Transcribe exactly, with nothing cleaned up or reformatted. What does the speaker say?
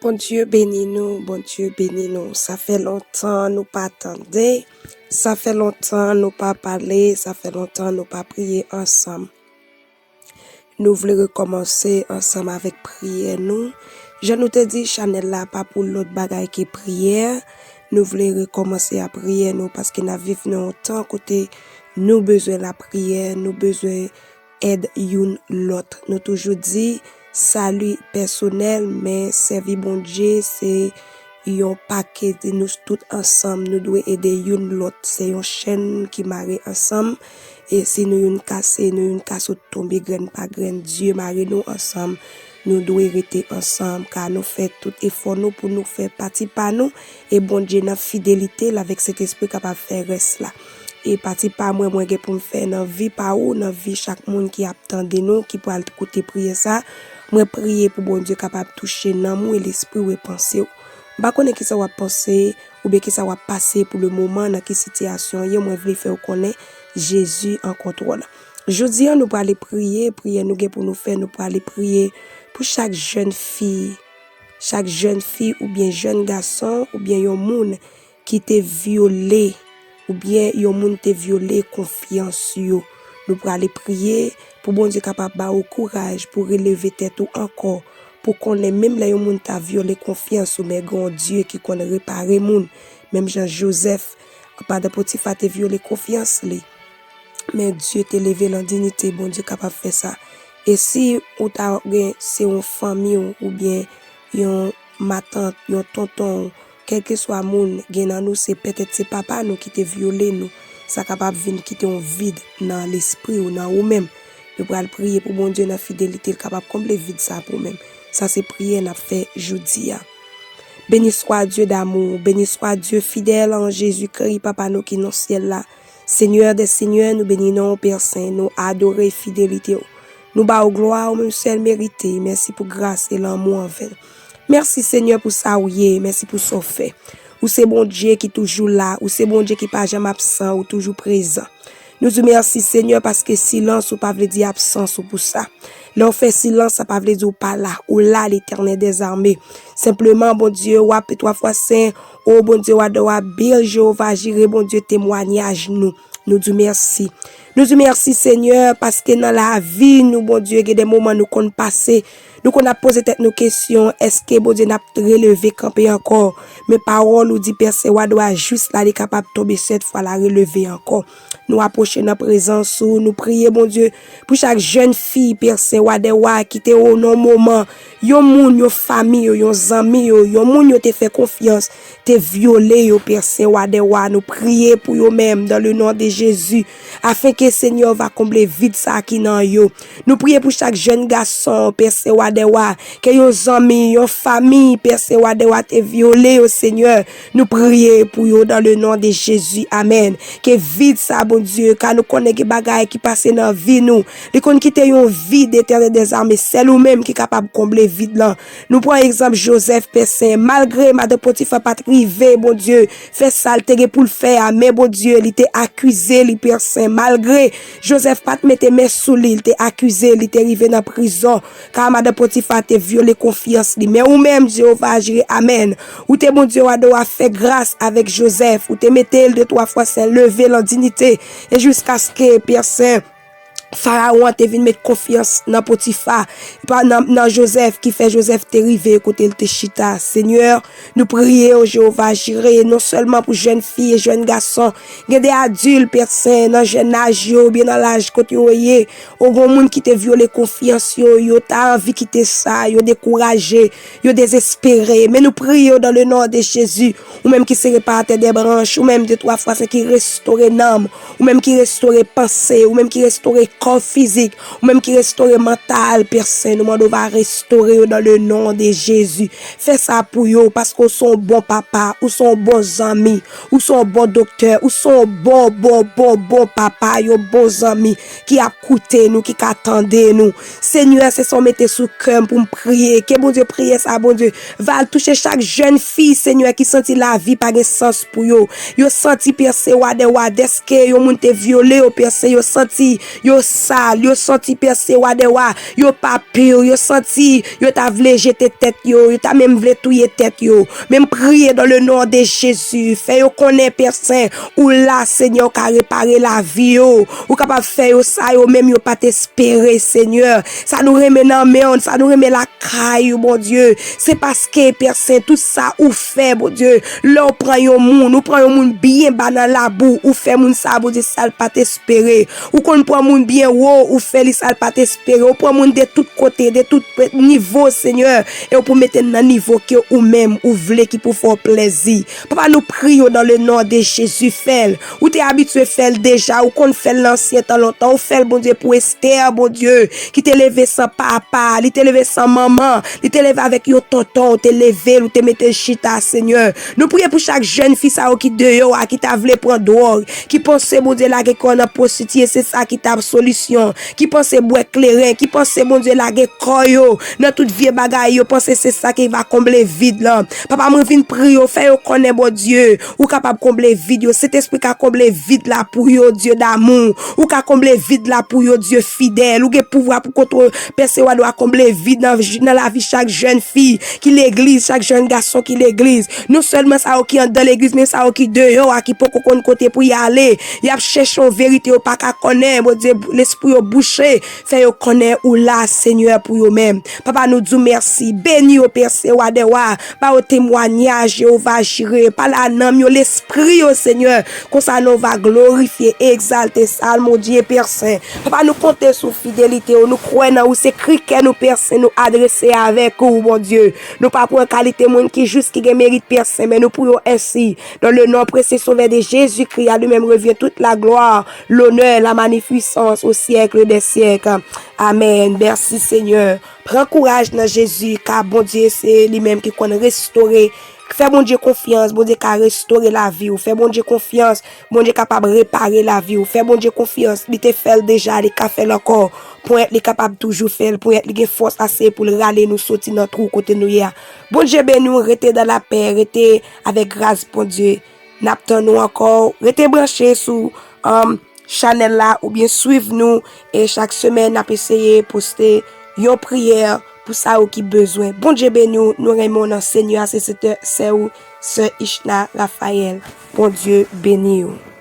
Bondye beni nou, Bondye beni nou. Sa fè lontan nou pa tande, sa fè lontan nou pa pale, sa fè lontan nou pa priye ansanm. Nou vle rekòmanse ansanm avèk priyè nou. Jan nou te di, chanèl la pa pou lòt bagay ke priyè. Nou vle rekòmanse a priyè nou, paske n ap viv nan yon tan kote nou bezwen lapriyè, nou bezwen èd youn lòt. Nou toujou di, sali pèsonèl, men sèvi Bondye, se yon pakèt, nou tout ansanm, nou dwe ede youn lòt. Se yon chèn ki mare ansanm. E si nou youn kase, nou youn ka sot tonbe grenn pa grenn. Dye mare nou ansanm. Nou dwe rete ansanm, ka nou fè tout efò nou pou nou fè pati pa nou. E Bondye nan fidelite l avèk Sentespri kapab fè rès la. E pati pa mwen, mwen gen pou m fè nan vi pa ou, nan vi chak moun ki ap tande nou, ki pral koute priyè sa. Mwen priye pou Bondye kapab touche nanm ou e lespri ou e panse w. M pa konnen kisa w ap panse oubyen kisa w ap pase pou le moman, nan ki sitiyasyon w ye, mwen vle fè w konnen Jezi an kontwòl. Jodi a, nou prale priye, priyè nou gen pou nou fè, nou prale priye pou chak jèn fi, chak jèn fi oubyen jèn gason oubyen yon moun ki te vyole, oubyen yon moun te vyole konfyans yo. Nou prale priye pou Bondye kapab ba ou kouraj pou releve tèt ou ankò, pou konnen menm lè yon moun ta vyole konfyans ou, men gen yon Dye ki konn repare moun. Menm jan Jozèf, pandan Potifa te vyole konfyans li, men Dye te leve l an diyite, Bondye kapab fè sa. E si ou ta gen, se yon fanmi w oubyen yon matant, yon tonton w, kèlkeswa moun gen nan nou, se petèt se papa nou ki te vyole nou, sa kapab vin kite yon vid nan lespri w, nan ou menm. Nou pral priye pou Bondye nan fidelite l kapab konble vid sa pou ou menm. Sa se priyè n ap fè jodi a. Béni soit Dieu d'amour, béni soit Dieu fidèle en Jésus-Christ, Papa nou ki nan syèl la. Senyè dè senyè, nou beni non w, Pè Sen, nou adore fidelite w. Nou ba w glwa, ou menm sèl merite. Mèsi pou gras e lanmou anvè n. Mèsi, Senyè, pou sa w ye. Mèsi pou sa w fè. Ou se Bondye ki toujou la. Ou se Bondye ki pa janm absan. Ou toujou prezan. Nou di w mèsi, Senyè, paske silans ou pa vle di absans ou pou sa. Lè w fè silans, sa pa vle di w pa la. Ou la, Letènèl dèzame. Senpleman, Bondye, w ap twa fwa sen. O Bondye, w adore w, bèl Jewova Jire, Bondye, temwayaj nou. Nou di w mèsi. Nou di w mèsi, Senyè, paske nan lavi nou, Bondye, gen de moman nou konn pase. Nou konn ap poze tèt nou kesyon, èske, Bondye, n ap releve kanpe ankò? Men pawòl ou di, Pè Sen, w adore w, jis la, li kapab tonbe sèt fwa, la releve ankò. Nou apwoche nan prezans ou, nou priye, Bondye, pou chak jèn fi, Pè Sen, w adore w, ki te o nan moman, yon moun, yon fanmi yo, yon zanmi yo, yon moun yo te fè konfyans, te vyole yo, Pè Sen, w adore w, nou priye pou yo menm, dans le nom de Jésus, afin que Senyè va konble vid sa ki nan yo. Nou priye pou chak jèn gason, Pè Sen, w adore w, ke yon zanmi, yon fanmi, Pè Sen, w adore w, te vyole yo, Senyè. Nou priye pou yo dans le nom de Jésus. Amèn. Ke vid sa, Bondye, ka nou konnen gen bagay ki pase nan vi nou. Li konn kite yon vid, Letènèl dèzame, sèl ou menm ki kapab konble vid lan. Nou pran egzanp Jozèf, Pè Sen. Malgre madan Potifa pa t rive, Bondye, fè sa l te gen pou l fè a, men Bondye, li te akize li, Pè Sen. Malgre Jozèf pa t mete men sou li, li te akize, li te rive nan prizon. Ka madan Potifa te vyole konfyans li. Men ou menm, Jewova Jire, amèn. Ou te Bondye w adore w, fè gras avèk Jozèf. Ou te mete l de twa fwa sen, leve l an diyite. E jiskaske, Pè Sen, Farawon an te vin met konfyans nan Potifa, pa nan, nan Jozèf, ki fè Jozèf te rive kote l te chita. Senyè, nou priye w, Jewova Jire, non sèlman pou jèn fi e jèn gason, gen de adilt, Pè Sen, nan jèn aj yo, oubyen nan laj kote yo ye, ou gen moun ki te vyole konfyans yo, yo ta anvi kite sa, yo dekouraje, yo dezespere. Men nou priye w dans le nom de Jésus, ou menm ki se reparatè dè branch, ou menm de twa fwa sen ki restore nanm, ou menm ki restore panse, ou menm ki restore kò fizik, ou menm ki restore mantal, Pè Sen, nou mande w va restore yo dans le nom de Jésus. Fè sa pou yo, paske w se yon bon papa, ou se yon bon zanmi, ou se yon bon doktè, ou se yon bon, bon, bon, bon papa, yon bon zanmi ki ap koute nou, ki ka tande nou. Senyè, se sa w mete sou kè m pou m priye. Ke Bondye, priyè sa, Bondye, va al touche chak jèn fi, Senyè, ki santi lavi pa gen sans pou yo. Yo santi, Pè Sen, w adore w, dèske yon moun te vyole yo, Pè Sen, yo santi yo sal, yo santi Pè Sewa dè wa, yo pa pi, yo santi yo ta vle jete tèt yo, yo ta menm vle touye tèt yo. Men m priye dans le nom de Jésus, fè yo konnen, Pè Sen, ou la, Senyè, ou ka repare lavi yo. Ou kapab fè yo sa yo menm yo pa t espere, Senyè. Sa nou renmen nan men w, sa nou renmen lakay ou, Bondye, se paske, Pè Sen, tout sa ou fè, Bondye, lè w pran yon moun, ou pran yon moun byen ba nan labou, ou fè moun sa, Bondye, sa l pa t espere. Ou konn pran moun byen wo, ou fè li sa l pa t espere. Ou pran moun de tout kote, de tout nivo, Senyè, e ou pou mete l nan nivo ke ou menm ou vle ki pou fè w plèzi. Papa, nou priye w dans le nom de Jésus, fè l. Ou te abitye fè l deja, ou konn fè l nan ansyen tan lontan. Ou fè l, Bondye, pou Esther, Bondye, ki te leve san papa, li te leve san manman, li te leve avèk yon tonton, ou te leve l, ou te mete l chita, Senyè. Nou priye pou chak jèn fi sa yo ki deyò a, ki ta vle pran dwòg, ki panse, Bondye, lage kò nan pwostitiye, se sa ki t ap solisyon, ki panse bwè kleren, ki panse, Bondye, lage kò yo nan tout vye bagay, yo panse se sa ki va konble vid lan. Papa, mwen vin priye w, fè yo konnen, Bondye, ou kapab konble vid yo. Sentespri ka konble vid la pou yo, Dye damou. Ou ka konble vid la pou yo, Dye fidèl. Ou gen pouvwa pou kontwole, Pè Sewa dè wa, konble vid nan, nan lavi chak jèn fi ki legliz, chak jèn gason ki legliz. Non sèlman sa yo ki anndan legliz, men sa yo ki deyò a, ki poko konn kote pou y ale. Y ap chèche yon verite yo pa ka konnen. Bondye, lespri yo bouche. Fè yo konnen ou la, Senyè, pou yo menm. Papa, nou di w mèsi. Beni yo, Pè Sewa dè wa. Ba yo temwayaj, Jewova Jire. Pale a nanm yo, lespri yo, Senyè. Konsa, nou va glorifye, egzalte, salmodye, Pè Sen. Papa, nou konte sou fidelite w. Nou kwè nan ou. Se kri kè nou, Pè Sen, nou adrese avèk ou, Bondye. Nou pa pran kalite moun ki jis, ki gen merit, Pè Sen, men nou pou yo ensi. Dans le nom précieux sauveur de Jésus-Christ, à lui-même revient toute la gloire, l'honneur, la magnificence au siècle des siècles. Amèn. Mèsi, Senyè. Pran kouraj nan Jezi, ka Bondye se li menm ki konn restore. Fè Bondye konfyans, Bondye ka restore lavi w. Fè Bondye konfyans, Bondye kapab repare lavi w. Fè Bondye konfyans, li te fè l deja, li ka fè l ankò. Ponyèt li kapab toujou fè l, ponyèt li gen fòs ase pou l rale nou soti nan twou kote nou ye a. Bondye beni w, rete dans la paix, rete avèk gras Bondye. N ap tann ou ankò. Rete branche sou, um, chanèl la oubyen swiv nou. E chak semèn, n ap eseye poste yon priyè pou sa yo ki bezwen. Bondye beni w. Nou renmen w nan Senyè a. Se sè, sè ou, sè Ichna Raphaël. Bondye beni w.